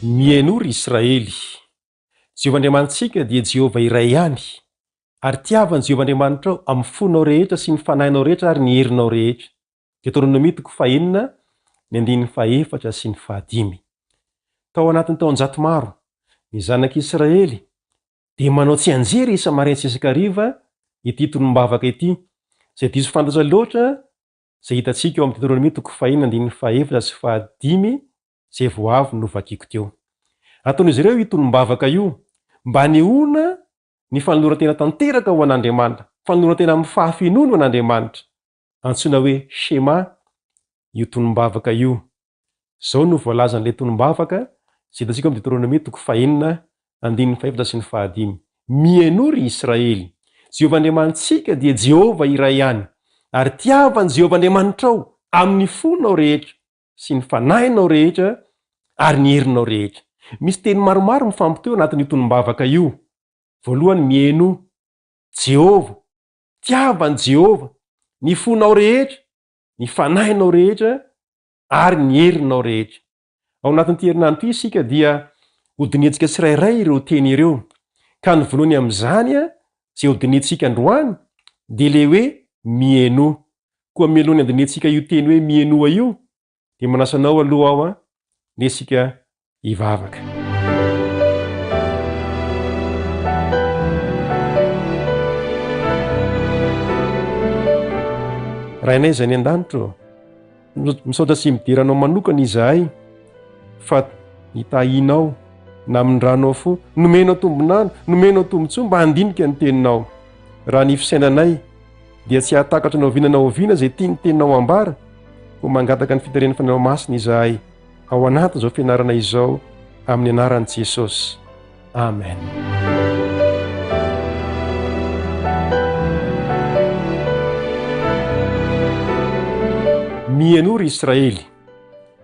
Mihainoa ry Israely! Jehovah Andriamanitsika dia Jehovah iray ihany, ary tiava an'i Jehovah Andriamanitrao amin'ny fonao rehetra sy ny fanahinao rehetra ary ny herinao rehetra. Deoteronomia toko fahenina, ny andininy fahefatra sy ny fahadimy. Tao anatin'ny taonjato maro, ny zanak'Israely dia manao tsianjery isa-maraina sy isan-kariva ity tonom-bavaka ity, izay diso fantatra loatra izay hitantsika ao amin'ny Deoteronomia toko fahenina andininy fahefatra sy fahadimy izay vao avy novakiko teo. Ataon'izy ireo io tonom-bavaka io mba hanehoana ny fanoloran-tena tanteraka ho an'Andriamanitra, fanoloran-tena amin'ny fahafenoany ho an'Andriamanitra. Antsoina hoe Shema io tonom-bavaka io. Izao no voalazan'ilay tonom-bavaka izay hitantsika ao amin'ny Deoteronomia toko fahenina andininy fahefatra sy ny fahadimy, Mihainoa, ry Israely! Jehovah Andriamanitsika dia Jehovah iray ihany, ary tiava an'i Jehovah Andriamanitrao amin'ny fonao rehetra sy ny fanahinao rehetra ary ny herinao rehetra. Misy teny maromaro mifampitohy ao anatin'io tonom-bavaka io. Voalohany, mihainoa, Jehovah, tiava an'i Jehovah, ny fonao rehetra, ny fanahinao rehetra ary ny herinao rehetra. Ao anatin'ity herinandro ity isika dia hodinihantsika tsirairay ireo teny ireo. Ka ny voalohany amin'izany izay hodinihantsika androany dia ilay hoe mihainoa. Koa mialoha ny handinihantsika io teny hoe mihainoa io dia manasa anao aloha aho ndeha isika hivavaka. Rainay izay any an-danitra ô, Misaotra sy midera Anao manokana izahay fa nitahianao, namindranao fo, nomenao tombon'andro, nomenao tombontsoa mba handinika ny Teninao. Raha ny fisainanay dia tsy hahatakatra na oviana na oviana izay tian'ny Teninao ambara, koa mangataka ny fitarihan'ny Fanahinao Masina izahay ao anatin'izao fianarana izao amin'ny anaran'i Jesosy. Amen. Mihainoa ry Israely,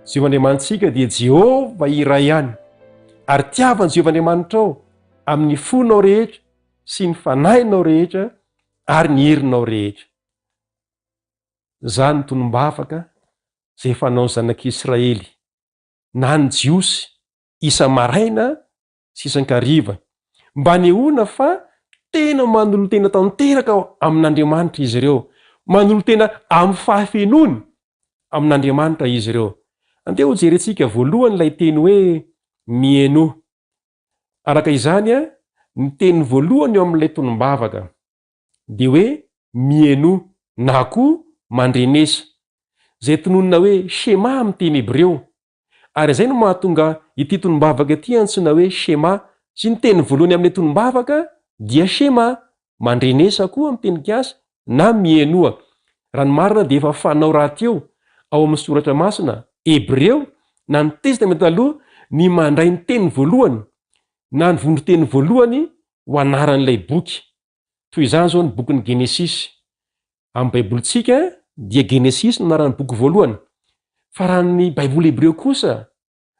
Jehovah Andriamanitsika dia Jehovah iray ihany, ary tiava an'i Jehovah Andriamanitrao amin'ny fonao rehetra sy ny fanahinao rehetra ary ny herinao rehetra. Izany tonom-bavaka izay fanaon'ny zanak'Israely na ny Jiosy isa-maraina sy isan-kariva, mba hanehoana fa tena manolo-tena tanteraka amin'Andriamanitra izy ireo, manolo-tena amin'ny fahafenoany amin'Andriamanitra izy ireo. Andeha hojerentsika voalohany ilay teny hoe mihainoa. Araka izany, ny teny voalohany eo amin'ilay tonom-bavaka dia hoe mihainoa na koa mandrenesa, izay tononina hoe shema amin'ny teny hebreo. Ary izay no mahatonga ity tonom-bavaka ity antsoina hoe Shema, sy ny teny voalohany amin'ilay tonom-bavaka dia Shema, mandrenesa koa amin'ny teny gasy, na mihainoa. Raha ny marina dia efa fanao rahateo ao amin'ny Soratra Masina Hebreo na ny Testamenta Taloha ny mandray ny teny voalohany na ny vondron-teny voalohany ho anaran'ilay boky. Toy izany izao ny bokin'ny Genesisy. Amin'ny Baibolintsika dia Genesisy no anaran'ny boky voalohany, fa raha ny Baiboly hebreo kosa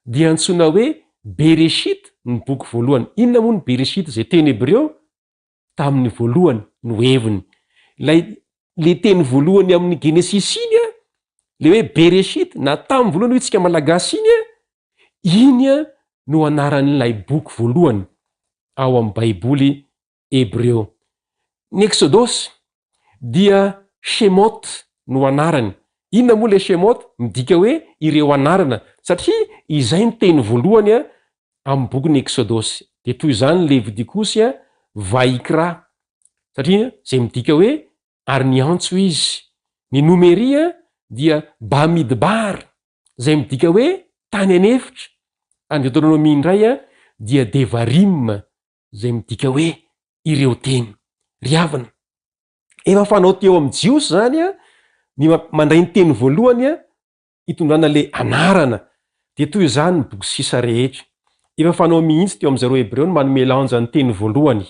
dia antsoina hoe Bereshit ny boky voalohany. Inona moa ny Bereshit izay teny hebreo? Tamin'ny voalohany no heviny. Ilay le teny voalohany amin'ny Genesisy iny an, le hoe Bereshit na tamin'ny voalohany hoy tsika malagasy iny an, iny an no anaran'ilay boky voalohany ao amin'ny Baiboly hebreo. Ny Eksodosy dia Shemot no anarany. Inona moa ilay Shemot? Midika hoe ireo anarana, satria izay ny teny voalohany amin'ny bokin'ny Eksodosy. Dia toy izany ny Levitikosy, Vayikra, satria izay midika hoe ary niantso izy. Ny Nomeria dia Bamidbar, izay midika hoe tany an'efitra. Any Deoteronomia indray dia Devarim, izay midika hoe ireo teny. Ry havana, efa fanao teo amin'ny Jiosy izany ny mandray ny teny voalohany hitondrana ilay anarana. Dia toy izany ny boky sisa rehetra. Efa fanao mihitsy teo amin'izareo Hebreo ny manome lanja ny teny voalohany.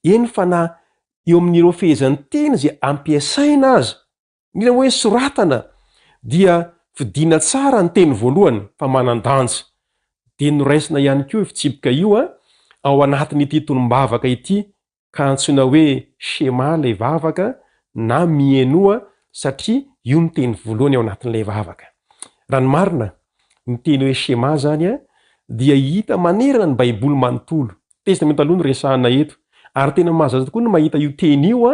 Eny fa na eo amin'ireo fehezanteny izay ampiasaina aza, Ny hoe soratana dia fidiana tsara ny teny voalohany fa manan-danja. Dia noraisina ihany koa io fitsipika io ao anatin'ity tonom-bavaka ity ka antsoina hoe Shema ilay vavaka na Mihainoa satria io no teny voalohany ao anatin'ilay vavaka. Raha ny marina, ny teny hoe Shema izany. dia hita manerana ny Baiboly manontolo. Testamenta Taloha no resahana eto, ary tena mahazatra tokoa ny mahita io teny io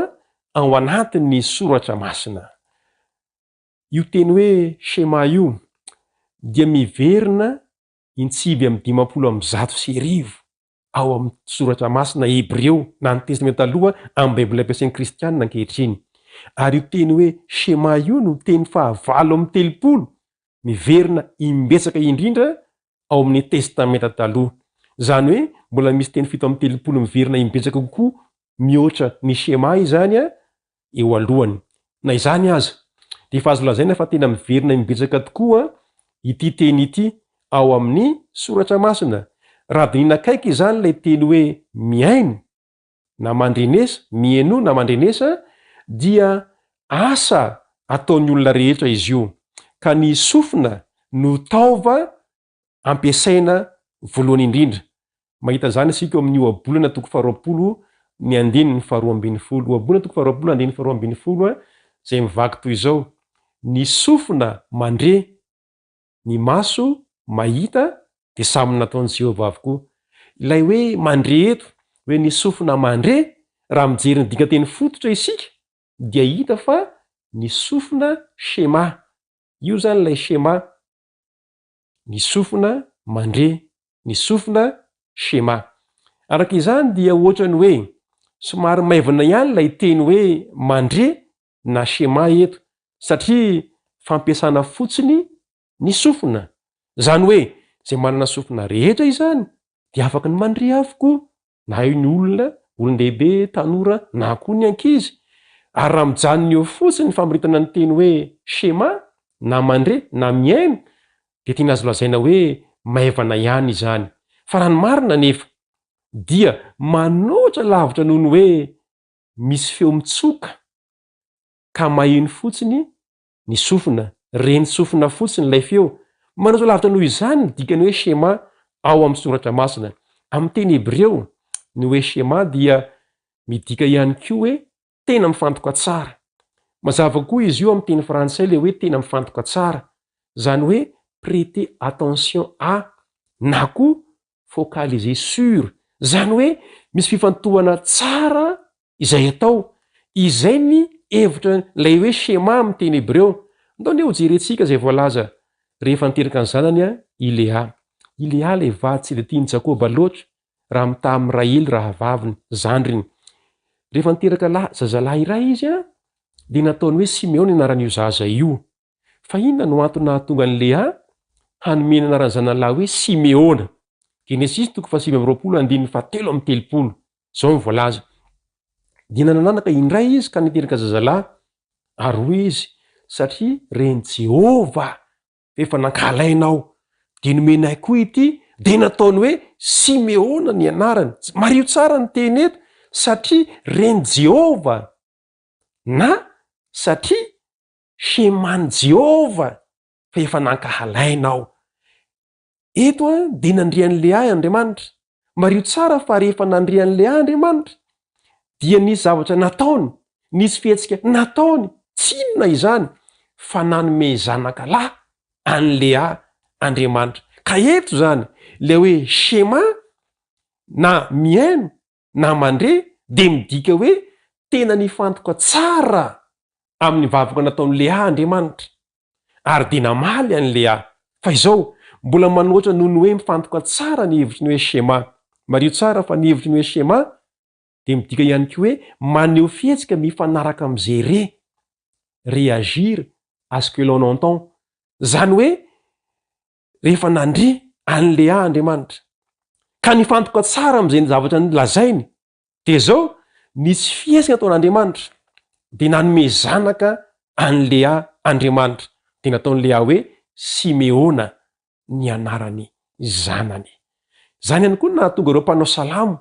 ao anatin'ny Soratra Masina. Io teny hoe Shema io dia miverina intsivy amby 1150 ao amin'ny Soratra Masina hebreo na ny Testamenta Taloha amin'ny Baiboly ampiasain'ny Kristianina ankehitriny. Ary io teny hoe Shema io no teny fahavalo amby 30 miverina imbetsaka indrindra ao amin'ny Testamenta Taloha. Izany hoe mbola misy teny 37 miverina imbetsaka kokoa mihoatra ny Shema izany eo alohany. Na izany aza, dia efa azo lazaina fa tena miverina imbetsaka tokoa ity teny ity ao amin'ny Soratra Masina. Raha dinihina akaiky izany ilay teny hoe mihaino na mandrenesa, mihainoa na mandrenesa, dia asa ataon'ny olona rehetra izy io, ka ny sofina no taova ampiasaina voalohany indrindra. Mahita izany isika eo amin'ny Ohabolana toko faharoapolo ny andininy faharoa ambin'ny folo. Ohabolana toko faharoapolo andininy faharoa ambin'ny folo izay mivaky toy izao, Ny sofina mandre, ny maso mahita, dia samy nataon'i Jehovah avokoa. Ilay hoe mandre eto, hoe ny sofina mandre, raha mijery ny dikanteny fototra isika, dia hita fa ny sofina shema. Io izany ilay shema. Ny sofina mandre, ny sofina shema. Araka izany dia ohatran'ny hoe somary maivana ihany ilay teny hoe mandre na shema eto satria fampiasana fotsiny ny sofina. Izany hoe izay manana sofina rehetra izany dia afaka ny mandre avokoa na eo ny olona, olon-dehibe, tanora na koa ny ankizy. Ary raha mijanona eo fotsiny ny famaritana ny teny hoe shema na mandre na mihaino dia tena azo lazaina hoe maivana ihany izany. Fa raha ny marina anefa dia manoatra lavitra noho ny hoe misy feo mitsoka ka maheno fotsiny ny sofina, ren'ny sofina fotsiny ilay feo. Manoatra lavitra noho izany ny dikan'ny hoe Shema ao amin'ny Soratra Masina. Amin'ny teny hebreo, ny hoe Shema dia midika ihany koa hoe tena mifantoka tsara. Mazava koa izy io amin'ny teny frantsay ilay hoe tena mifantoka tsara, izany hoe prêter attention à na koa focaliser sur, izany hoe misy fifantohana tsara izay atao. Izay ny hevitra ilay hoe Shema amin'ny teny hebreo. Ndao anie hojerentsika izay voalaza rehefa niteraka ny zanany i Lea. I Lea ilay vady tsy dia tian'i Jakoba loatra raha mitaha amin'i Rahely rahavaviny, zandriny. Rehefa niteraka lahy, zazalahy iray izy, dia nataony hoe Simeona ny anaran'io zaza io. Fa inona no antony nahatonga an'i Lea hanome ny anaran'ny zanany lahy hoe Simeona? Genesisy toko faha-29 andininy faha-33. Izao no voalaza, Dia nanan'anaka indray izy ka niteraka zazalahy, ary hoy izy, Satria ren'i Jehovah fa efa nankahalaina aho, dia nomeny ahy koa ity, dia nataony hoe Simeona ny anarany. Mariho tsara ny teny eto, satria ren'i Jehovah na satria Sheman'i Jehovah fa efa nankahalaina aho. Eto dia nandre an'i Lea Andriamanitra. Mariho tsara fa rehefa nandre an'i Lea Andriamanitra dia nisy zavatra nataony, nisy fihetsika nataony, tsy inona izany fa nanome zanaka lahy an'i Lea Andriamanitra. Ka eto izany ilay hoe Shema na mihaino na mandre dia midika hoe tena nifantoka tsara amin'ny vavaka nataon'i Lea Andriamanitra, ary dia namaly an'i Lea. Fa izao, mbola manoatra noho ny hoe mifantoka tsara ny hevitry ny hoe Shema. Mariho tsara fa ny hevitry ny hoe Shema dia midika ihany koa hoe maneho fihetsika mifanaraka amin'izay re, réagir à ce que l'on entend. Izany hoe rehefa nandre an'i Lea Andriamanitra, ka nifantoka tsara amin'izay zavatra nolazainy, dia izao, nisy fihetsika nataon'Andriamanitra, dia nanome zanaka an'i Lea Andriamanitra, dia nataon'i Lea hoe Simeona ny anaran'ny zanany. Izany ihany koa no nahatonga ireo mpanao salamo,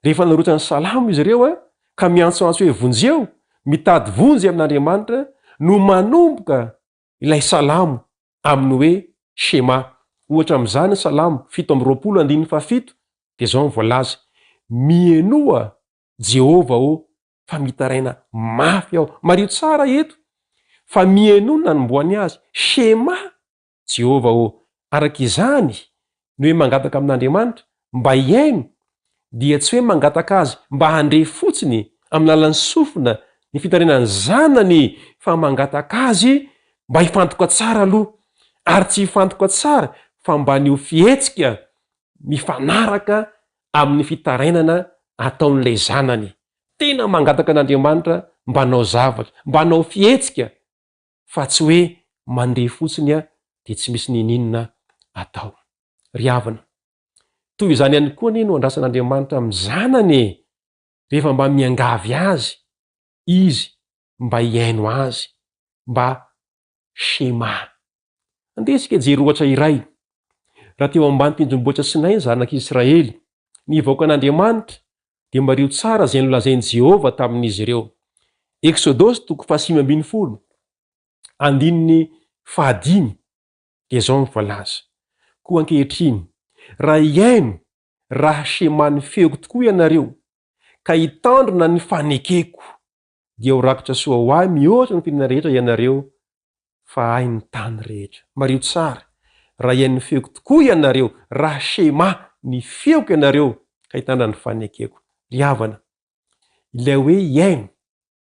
rehefa nanoratra ny salamo izy ireo ka miantsoantso hoe vonjeo, mitady vonjy amin'Andriamanitra, no manomboka ilay salamo amin'ny hoe Shema. Ohatra amin'izany ny Salamo 27 andininy fahafito dia izao no voalaza, Mihainoa, Jehovah ô, fa mitaraina mafy aho. Mariho tsara eto fa mihainoa no nanombohany azy, Shema, Jehovah ô. Araka izany, Ny hoe mangataka amin'Andriamanitra mba hihaino dia tsy hoe mangataka Azy mba handre fotsiny amin'ny alalan'ny sofina ny fitarinan'ny Zanany fa mangataka Azy mba hifantoka tsara aloha, ary tsy hifantoka tsara fa mba ny ho fihetsika mifanaraka amin'ny fitarainana ataon'ilay Zanany. Tena mangataka an'Andriamanitra mba hanao zavatra, mba hanao fihetsika fa tsy hoe mandeha fotsiny dia tsy misy ninininona atao. Ry havana, toy izany ihany koa anie no andrasan'Andriamanitra amin'ny zanany e! Rehefa mba miangavy azy izy mba hihaino azy, mba Shema. Andeha isika hijery ohatra iray. Raha teo ambany tendrombohitra Sinay ny zanak'Israely, ny vahoakan'Andriamanitra, dia mariho tsara izay nolazain'i Jehovah tamin'izy ireo. Eksodosy toko fahasivy ambin'ny folo, andininy fahadimy, dia izao no voalaza, Koa ankehitriny, raha hihaino, raha Shema ny feoko tokoa ianareo, ka hitandrina ny fanekeko, dia ho rakitra soa ho ahy mihoatra ny firenena rehetra ianareo, fa ahy ny tany rehetra. Mariho tsara, raha hihaino ny feoko tokoa ianareo, raha Shema ny feoko ianareo, ka hitandrina ny fanekeko. Ry havana, ilay hoe hihaino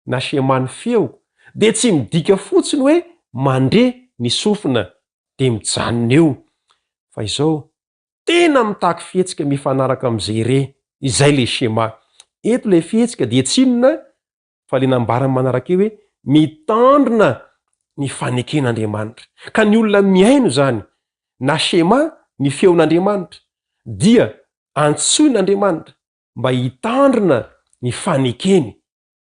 na Shema ny feoko dia tsy midika fotsiny hoe mandre ny sofina dia mijanona eo, fa izao, Tena mitaky fihetsika mifanaraka amin'izay re izay le schéma. Eto ilay fihetsika dia tsy inona fa le nambarany manaraka eo hoe mitandrina ny faneken'Andriamanitra. Ka ny olona mihaino izany na schéma ny feon'Andriamanitra dia antsoin'Andriamanitra mba hitandrina ny fanekeny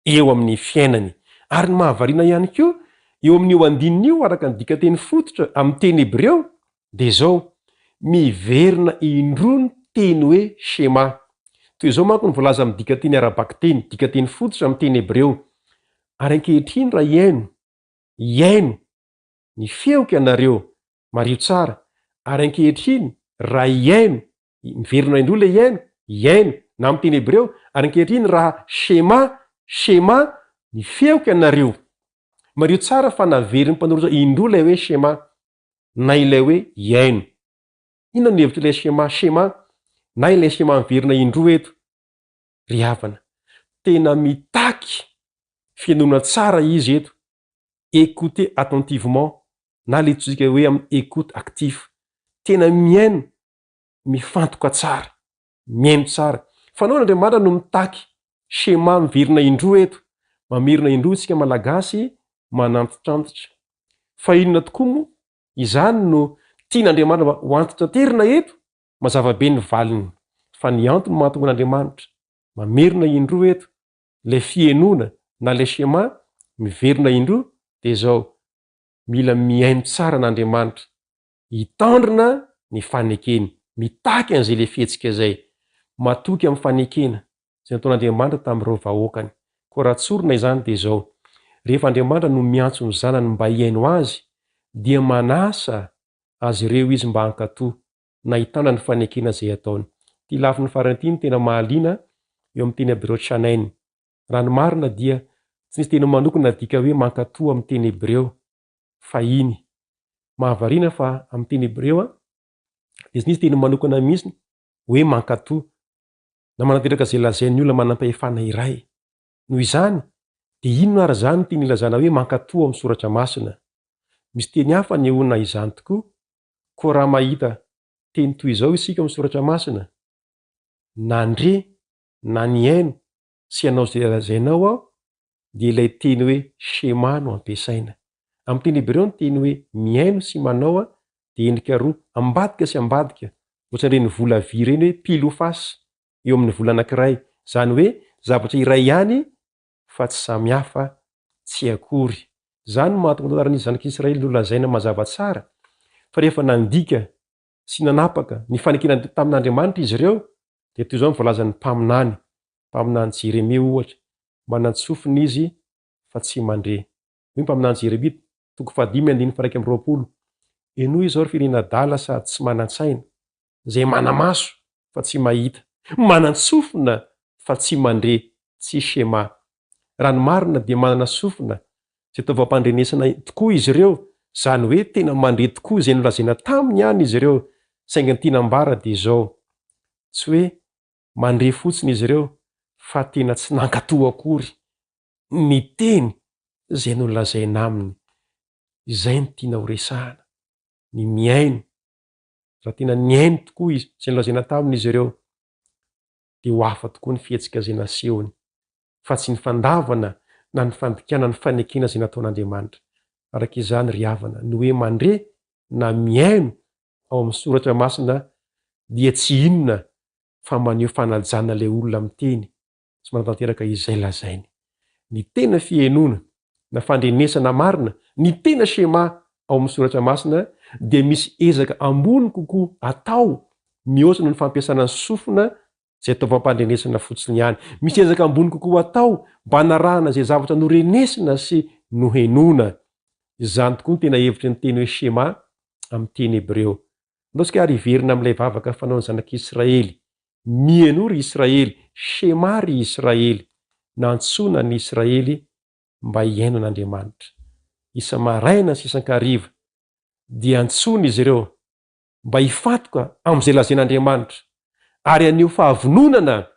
eo amin'ny fiainany. Ary ny mahavariana ihany koa, eo amin'io andininy io, araka ny dikanteny fototra amin'ny teny hebreo, dia izao, miverina indroa ny teny hoe Shema. Toy izao manko no voalaza amin'ny dikanteny ara-bakiteny, dikanteny fototra amin'ny teny hebreo, Ary ankehitriny raha hihaino, hihaino, ny feoko ianareo, mariho tsara, ary ankehitriny raha hihaino, Miverina indroa ilay hihaino, hihaino, na amin'ny teny hebreo, ary ankehitriny raha shema, shema, ny feoko ianareo. Mariho tsara fa naverin'ny mpanoratra indroa ilay hoe shema, na ilay hoe hihaino. Inona no hevitr'ilay shema, shema, na ilay shema miverina indroa eto? Ry havana, tena mitaky fihenoana tsara izy eto, écouter attentivement, na ilay antsointsika hoe amin'ny écoute active. Tena mihaino mifantoka tsara, mihaino tsara. Fa nahoana Andriamanitra no mitaky schéma miverina indroa eto? Mamerina indroa isika Malagasy manantitrantitra. Fa inona tokoa moa izany no tian'Andriamanitra mba ho antitranterina eto? Mazava be ny valiny fa ny antony mahatonga an'Andriamanitra mamerina indroa eto ilay fihenoana na ilay schéma miverina indroa dia izao, mila mihaino tsara an'Andriamanitra Hitandrina ny fanekeny. Mitaky an'izay ilay fihetsika izay. Matoky amin'ny fanekena izay nataon'Andriamanitra tamin'ireo vahoakany. Koa raha tsorina izany dia izao, rehefa Andriamanitra no miantso ny zanany mba hihaino Azy, dia manasa azy ireo Izy mba hankatò na hitandra ny fanekena izay ataony. Ity lafiny farany ity no tena mahaliana eo amin'ny teny hebreo chanain. Raha ny marina dia tsy misy teny manokana adika hoe mankatò amin'ny teny hebreo. fahiny. Mahavariana fa amin'ny teny hebreo dia tsy nisy teny manokana mihitsy hoe mankatò na manatanteraka izay lazain'ny olona manam-pahefana iray. Noho izany, dia inona ary izany no tiany ilazana hoe mankatò ao amin'ny Soratra Masina? Misy teny hafa anehoana izany tokoa, koa raha mahita teny toy izao isika ao amin'ny Soratra Masina, Nandre na nihaino sy hanao izay lazainao aho, dia ilay teny hoe shema no ampiasaina. Amin'ny teny hebreo ny teny hoe mihaino sy manao dia endrika roa, ambadika sy ambadika, ohatran'ireny vola vy ireny hoe pile ou face eo amin'ny vola anankiray, izany hoe zavatra iray ihany fa tsy samy hafa tsy akory. Izany no mahatonga ny tantaran'ny zanak'Israely nolazaina mazava tsara fa rehefa nandika sy nanapaka ny fanekena tamin'Andriamanitra izy ireo dia toy izao ny voalazan'ny mpaminany, mpaminany Jeremia ohatra, Manan-tsofina izy fa tsy mandre. Hoy ny mpaminany Jeremia, toko fahadimy andininy faha-21, Henoy izao ry firenena adala sady tsy manan-tsaina, izay mana-maso fa tsy mahita, manan-tsofina fa tsy mandre, tsy Shema. Raha ny marina dia manana sofina izay taovam-pandrenesana tokoa izy ireo, izany hoe tena mandre tokoa izay nolazaina taminy ihany izy ireo, Saingy ny tiana ambara dia izao, tsy hoe mandre fotsiny izy ireo fa tena tsy nankatò akory ny teny izay nolazaina aminy. Izay no tiana horesahana, ny mihaino. Raha tena nihaino tokoa izay nolazaina taminy izy ireo dia ho hafa tokoa ny fihetsika izay nasehony, fa tsy ny fandavana na ny fandikana ny fanekena izay nataon'Andriamanitra. Araka izany, ry havana, ny hoe mandre na mihaino ao amin'ny Soratra Masina dia tsy inona fa maneho fanajana ilay olona miteny sy manatanteraka izay lazainy. Ny tena fihainoana na fandrenesana marina ny tena Shema ao amin'ny Soratra Masina dia misy ezaka ambony kokoa atao mihoatra noho ny fampiasana ny sofina izay atao fampandrenesana fotsiny ihany. Misy ezaka ambony kokoa atao mba hanarahana izay zavatra norenesina sy nohenoina. Izany tokoa no tena hevitry ny teny hoe Shema amin'ny teny hebreo. Andao isika ary hiverina amin'ilay vavaka fanaon'ny zanak'Israely. Mihainoa ry Israely, Shema ry Israely. Nantsoina ny Israely mba hihaino an'Andriamanitra. Isa-maraina sy isan-kariva dia antsoina izy ireo mba hifantoka amin'izay lazain'Andriamanitra, ary haneho fahavononana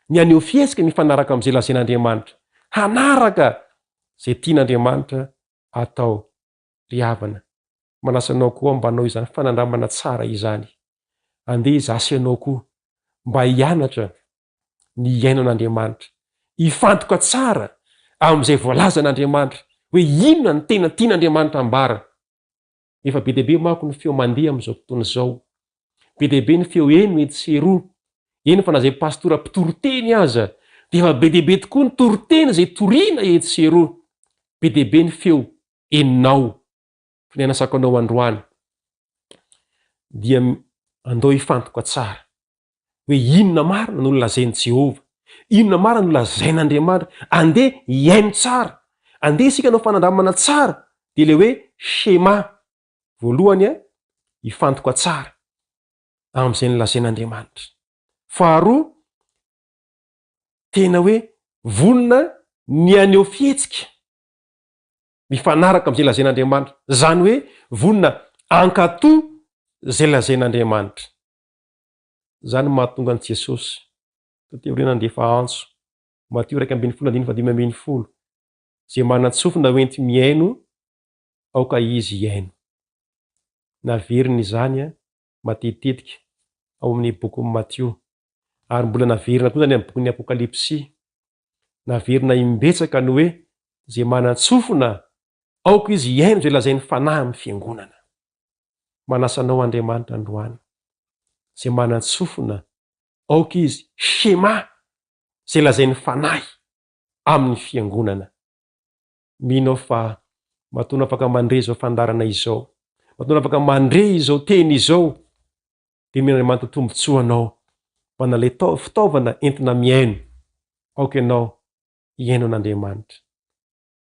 ny haneho fihetsika mifanaraka amin'izay lazain'Andriamanitra, hanaraka izay tian'Andriamanitra atao. Ry havana, manasa anao koa mba hanao izany fanandramana tsara izany. Andeha izaho sy ianao koa mba hianatra ny hihaino an'Andriamanitra, hifantoka tsara amin'izay voalazan'Andriamanitra, hoe inona no tena tian'Andriamanitra ambara. Efa be dia be manko ny feo mandeha amin'izao fotoana izao. Be dia be ny feo heno etsy sy eroa. Eny fa na izay pastora mpitory teny aza dia efa be dia be tokoa ny toriteny izay toriana etsy sy eroa. Be dia be ny feo henonao. Fa ny anasako anao androany dia andao hifantoka tsara hoe inona marina no lazain'i Jehovah, inona marina no lazain'Andriamanitra. Andeha hihaino tsara, andeha isika hanao fanandramana tsara, dia ilay hoe Shema. Voalohany, hifantoka tsara amin'izay nolazain'Andriamanitra. Faharoa, tena hoe vonona ny haneho fihetsika mifanaraka amin'izay lazain'Andriamanitra. Izany hoe vonona hankatò izay lazain'Andriamanitra. Izany no mahatonga an'i Jesosy taty aoriana nandefa antso, Matio 11 andininy faha-15, Izay manan-tsofina ho enti-mihaino, aoka izy hihaino. Naverina izany matetitetika ao amin'ny bokin'i Matio, ary mbola naverina koa izany amin'ny bokin'ny Apokalypsy. Naverina imbetsaka ny hoe, Izay manan-tsofina, aoka izy hihaino izay lazain'ny Fanahy amin'ny fiangonana. Manasa anao Andriamanitra androany. Izay manan-tsofina, aoka izy, Shema, izay lazain'ny Fanahy amin'ny fiangonana. Mino aho fa matoa afaka mandre izao fandaharana izao, matoa afaka mandre izao teny izao, dia omen'Andriamanitra tombontsoa anao manana ilay fitaovana entina mihaino. Aoka ianao hihaino an'Andriamanitra.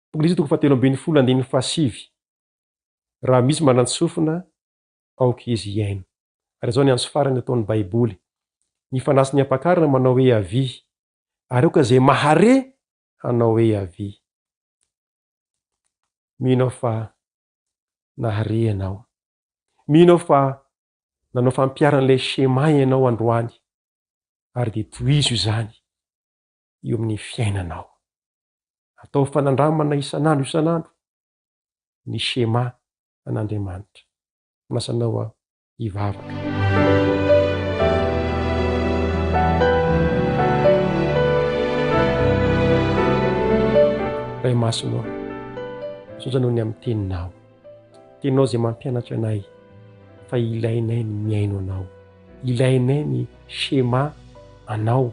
Apokalypsy toko fahatelo ambin'ny folo andininy fahasivy. Raha misy manan-tsofina, aoka izy hihaino. Ary izao ny antso farany ataon'ny Baiboly, Ny fanahy sy ny ampakarina manao hoe avia, ary aoka izay mahare hanao hoe avia. Mino aho fa nahare ianao. Mino aho fa nanao fampiharana ilay schéma ianao androany, ary dia tohizo izany eo amin'ny fiainanao. Ataovy fanandramana isan'andro isan'andro ny Shema an'Andriamanitra. Manasa anao aho hivavaka. Ray Masina ô, misaotra noho ny amin'ny Teninao. Teninao izay mampianatra anay fa ilainay ny mihaino Anao. Ilainay ny Shema Anao.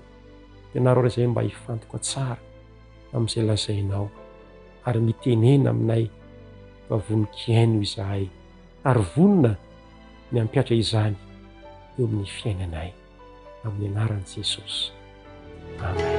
Ampianaro ary izahay mba hifantoka tsara amin'izay lazainao. ary mitenena aminay fa vonon-kihaino izahay ary vonona ny hampiatra izany eo amin'ny fiainanay. Amin'ny anaran'i Jesosy. Amen.